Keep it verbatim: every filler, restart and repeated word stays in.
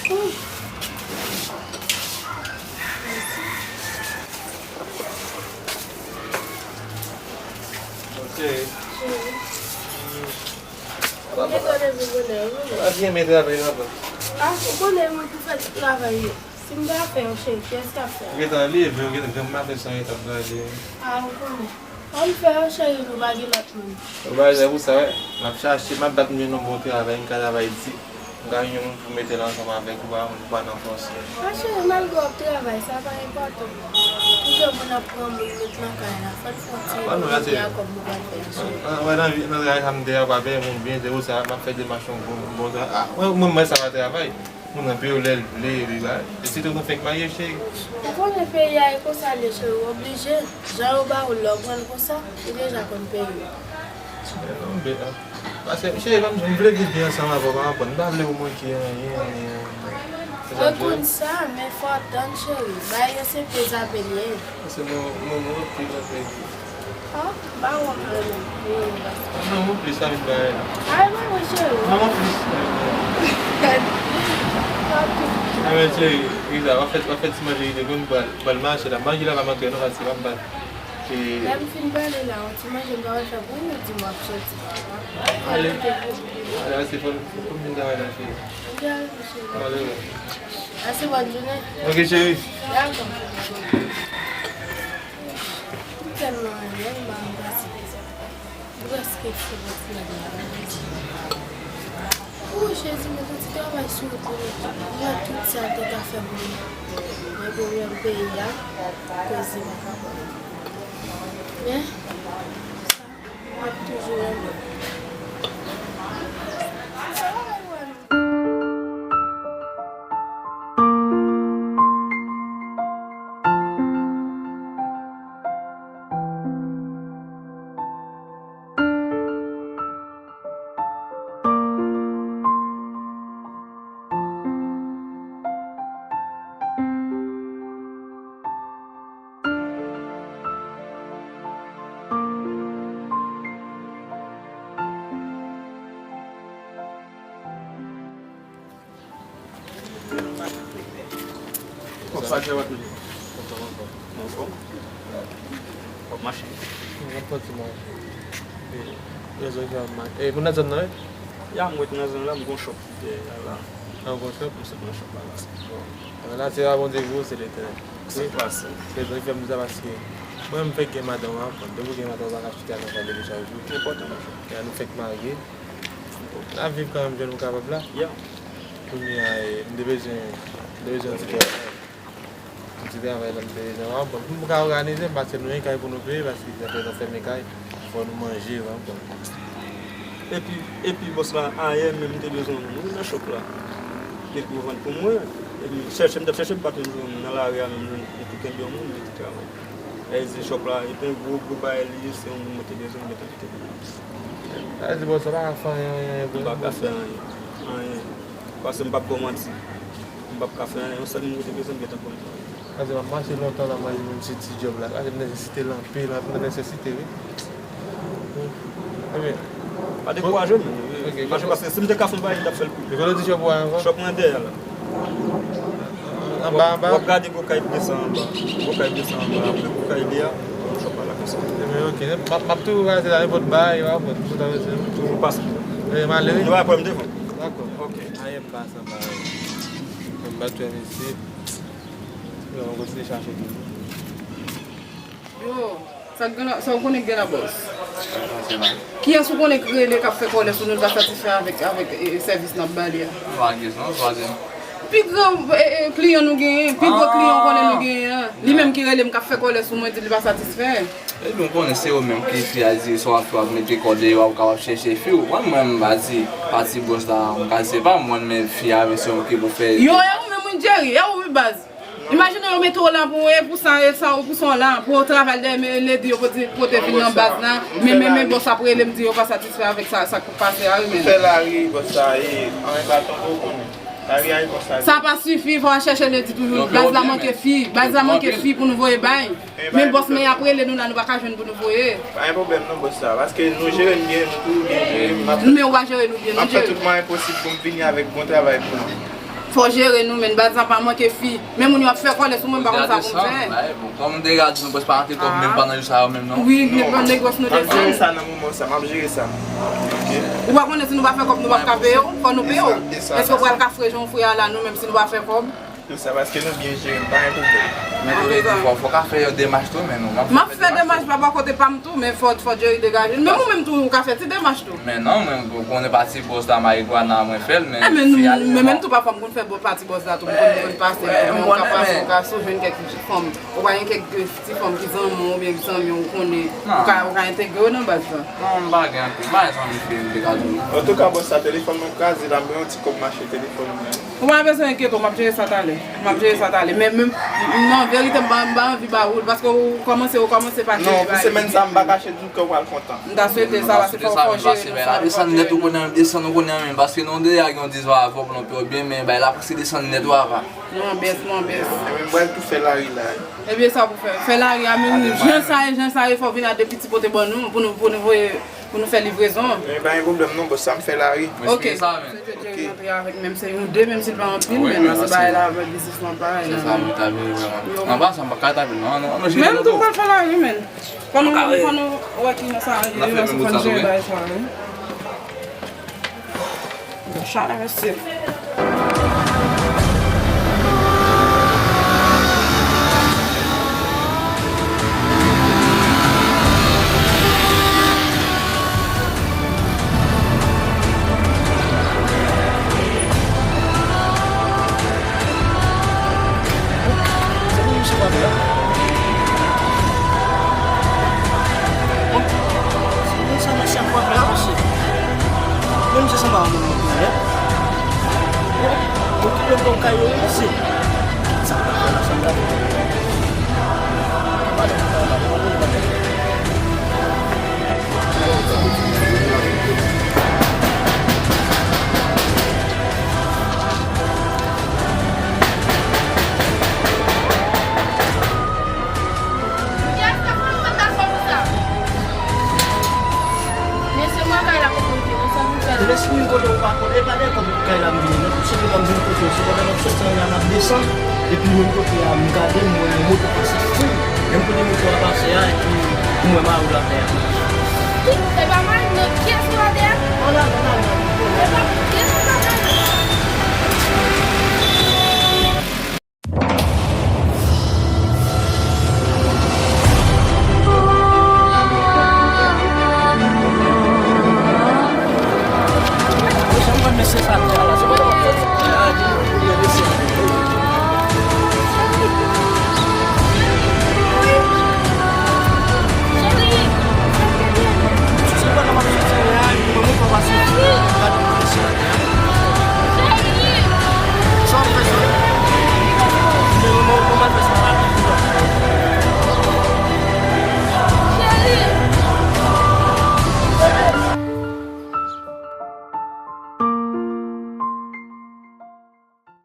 Ok. Ou gentan leve bonè, wi. Pa byen, men travay la, papa. A, ou konnen mwen ki fè tout travay yo. Si m pa fè yo, cheri, kiyès k ap fè yo? Ou gentan leve, ou gentan, granm maten san yo t ap gade. A, ou konnen. Ann fè yo, cheri, nou pa gen lòt moun. Ou pa gen pou sa, wè. M ap chache, m ap bat m jwenn yon bon travay, m ka travay di. M ka jwenn yon moun pou mete l ansanm avèk ou, pa moun pou pa nan fòs. A, cheri, malgre w ap travay, sa pa enpòtan. Ou gen moun ap pran moun met nan kay la, fò n fè yon ti ekonomi a kòb nou pral fè a, cheri. Wè, nan vi, nan travay sa m te a, pa peye moun byen, se pou sa m ap fè demach yon bon, bon travay. A, mwen, mwen, mwen sa pa travay. Moun nan peye w lè l vle, li ba. E sitou nou fenk marye, cheri. Ou konnen peyi a e konsa l ye, cheri, w oblije. Jan yo ba w lè w pran l konsa, ou deja konn peye yo. Non, be, a. Paske, cheri, m, m vle viv byen ansanm avè w, pa konprann. M pa vle ou manke anyen, anyen, anyen. Mwen konn sa, men fò w tann, cheri. Bagay yo se peze apel ye. Se mwen, mwen, mwen, mwen, mwen, mwen. A, ba wòm la non. Non, mwen plis sa vin bay la. Ay, mwen, mwen, cheri. Non, mwen plis. A, men, cheri, Riza, w ap fè, w ap fè ti manje ide pou nou pral, pral mache la. Manje la pa manke, non, paske m ap bat. E lè m fin pale la, yon ti manje m pral fè pou ou, di m w ap soti. Ale. Ale, se fò, fò m vin travay la, cheri. Ok, ale, cheri. Ale, wi. Pase bòn jounen. Ok, cheri. Dakò. M tèlman renmen w, m pa anvi pase dezòd. M prèske fou pou ti nèg la. O Jezi, mete yon ti travay sou yo pou nou. Mwen tout sa l te ka fè pou mwen. Men pwoblèm peyi a, koze pa ka bon. Men, m ap toujou renmen w. Kòman w ap mache? Mwen ap fè ti manje. E, rezon ki fè m mache. E, ou nan zòn nan, wi? Ya, mwen ret nan zòn la, m gon shop dèyè la. Ah, ou gon shop? M sot nan shop la, la. Bon. La, se pa Bondye ki pou, se Letènèl. Wi. Sa k pase? Rezon ki fè m di sa, paske mwen, m fèk gen madanm avan. Depi w gen madanm, ou pa ka chita nan kay depi chak jou. Enpòtan, monchè. E, nou fèk marye. N ap viv kanmenm jan nou kapab la. Ya. Kounye a, e, m te bezwen, m te bezwen yon ti travay. Yon ti travay la, m te bezwen. W ap konprann. Pou m ka òganize m, paske nou gen kay pou nou peye, paske depi nou fèmen kay, fò nou manje, w ap konprann. Epi, epi bòs la, ayè menm, m te bezwen yon moun, wi, nan shop la. Li pou vann pou mwen. Epi m chèche, m t ap chèche, m pa t jwenn yon moun nan lari a menm, li tou kenbe yon moun, li te travay. Lè di shop la, epi yon gwo, gwo bagay li ye, se yon moun mwen te bezwen, mwen te kite pou li. Sa vle di, bòs, ou pa ka fè anyen, anyen, anyen pou li? M pa ka fè anyen, anyen. Paske m p ap ba w manti. M p ap ka fè anyen. Yon sèl moun mwen te bezwen, m gentan konn. Sa vle di, m ap mache lontan la, m pa jwenn yon ti, ti djòb la. Paske m nesesite l anpil, anpil, m nesesite, wi. Ebyen. Pa dekouraje m. Ok, mache, paske si m te ka fè yon bagay, m t ap fè l pou ou. E kote w di shop ou a ankò? Shop mwen dèyè la. Anba, anba? W ap gade gwo kay byen sa anba. Gwo kay byen sa anba. Apre gwo kay li a, shop la konsa. Ebyen, ok. M ap, m ap toujou pase la, nenpòt bagay, w ap konn. Toujou pase. Ebyen, m ale, wi. Nou pa pran m devan. Dakò. Ok. Ayen m pase anba, wi. M bat wè mesye. Yo, m kontinye chache toujou. Yo, sa k gen la, sa w konnen k gen la, bòs? Kiyès ou konnen k rele k ap fè kòlè sou nou, l pa satisfè avèk, avèk, e, e, sèvis n ap ba li a? Pa gen sans, pa gen. Pi gran, e, e, kliyan nou genyen, pi gwo kliyan w konnen nou genyen an, li menm ki rele m k ap fè kòlè sou mwen, di li pa satisfè. Epi w konnen se yo menm ki fi a di sa w ap fè, w ap mete kò deyò a, ou kapab chèche fi w. Mwen, mwen, m pa di pati bòs la, m ka se pa mwen, men fi a, men se yo ki pou fè. Yo, e ou menm, wi, Jerry, e ou, wi, baz. Imajine yo mete w la pou, e pou sa, e sa, ou pou sa w la, pou w travay dèyè men ledi yo pote, pote vin nan baz la, men, men, men bòs ap rele m di yo pa satisfè avèk sa, sa k pase a, wi, men. Fè lari, bòs sa, e, anyen pa tonbe, ou konnen. Lari a, e konsa. Sa pa sifi, fò w al chèche ledi toujou. Baz la manke fi, baz la manke fi pou nou voye bay. Men bòs, men y ap rele nou la, nou pa ka jwenn pou nou voye. Pa gen pwoblèm non, bòs sa, paske nou jere n byen, nou toujou byen jere m, m ap fè, men ou pa jere nou byen, m ap fè tout mwayen posib pou m vini avèk bon travay pou nou. Fò jere nou, men baz la pa manke fi. Men moun yo ap fè kòlè sou mwen, m pa konn sa pou m fè. Kòm m te gade nou pwès pa rantre kòb menm pandan jou sa yo menm non. Wi, men pandan negòs nou desann. M ap jere sa nan moman sa, m ap jere sa. Ou pa konnen si nou pa fè kòb, nou p ap ka peye w, fò nou peye w. Èske w pral ka fre jan w fre a la, nou menm si nou pa fè kòb? Tout sa, paske nou byen jere, pa gen pwoblèm. Men tou lè di fò, fò ka fè yon demach tou, men nou. M ap fè demach la bò kote pa m tou, men fò, fò Jerry degaje l. Men ou menm tou, ou ka fè ti demach tou. Men non, men ou konnen pati bòs la, marigwana, mwen fè l, men fi a li menm. Men menm tou, pafwa m konn fè bò pati bòs la tou, m konn, m konn pase, men ou ka pase, ou ka sou jwenn kèk ti fanm. Ou pa gen kèk ti fanm ki zanmi w oubyen ki zanmi w ou konnen, ou ka, ou ka entegre yo nan baz la. Non, m pa gen anpil, m pa gen zanmi fi m te ka di w. Antouka, bòs la, telefòn mwen kraze la, m gen yon ti kòb mache telefòn mwen. Ou pa bezwen enkyete w, m ap jere sa talè. M ap jere sa talè. Men, men, nan verite, m pa, m pa anvi ba ou l, paske ou kòmanse, ou kòmanse pa jere bagay. Non, pou semèn sa, m pa kache di w ke w pral kontan. M ta swete sa, paske fò, fò jere nou sa. Desann nèt, ou konnen, desann, ou konnen menm, paske nou deja gen yon disvan avè w pou nou peye w byen, men bay la prèske desann nèt, ou ava. Mwen bès, mwen bès. Ebyen, m pral tou fè lari la. Ebyen, sa pou fè. Fè lari a, men jan sa ye, jan sa ye, fò w vin a de piti pote ban nou, pou nou, pou nou voye, pou nou fè livrezon an. Men pa gen pwoblèm non, bòs, sa m fè lari. Ok. Mwen eseye sa, men. Se te Jerry rantre avèk, menm se yon de, menm si l pa anpil, men nan se bagay la, avèk biznis lan parèy. Se sa, mwen ta vini vrèman. An pasan, m pa ka tape, non, non, non, jere. Menm tou pral fè lari, men. Fò nou, fò nou wè ki jan sa ye, fò nou jere bagay sa, wi. Chalè, mesye. Bon, se konsa mesye ap frape la, mesye. Menm se sanba moun mwen konnen. Bon, tout moun konn kay yo, mesye. Sa pa fè la, sa pa fè. Mesye, mwen kay la kote w ye, nou sa nou fè la. Mesye, mwen kote w pa konnen, e pa de kòb kay la m vini, non. Tout se de kòb m vini kote w, se pandan m ap soti an la, m ap desann, epi menm kote a, m gade, m wè yon moto pase fou. Menm kote moto a pase a, epi m wè mari w atè a. Ki, e pa mari m nan, kiyès ou atè a? An la, an la, an la. E pa, kiyès ou atè a?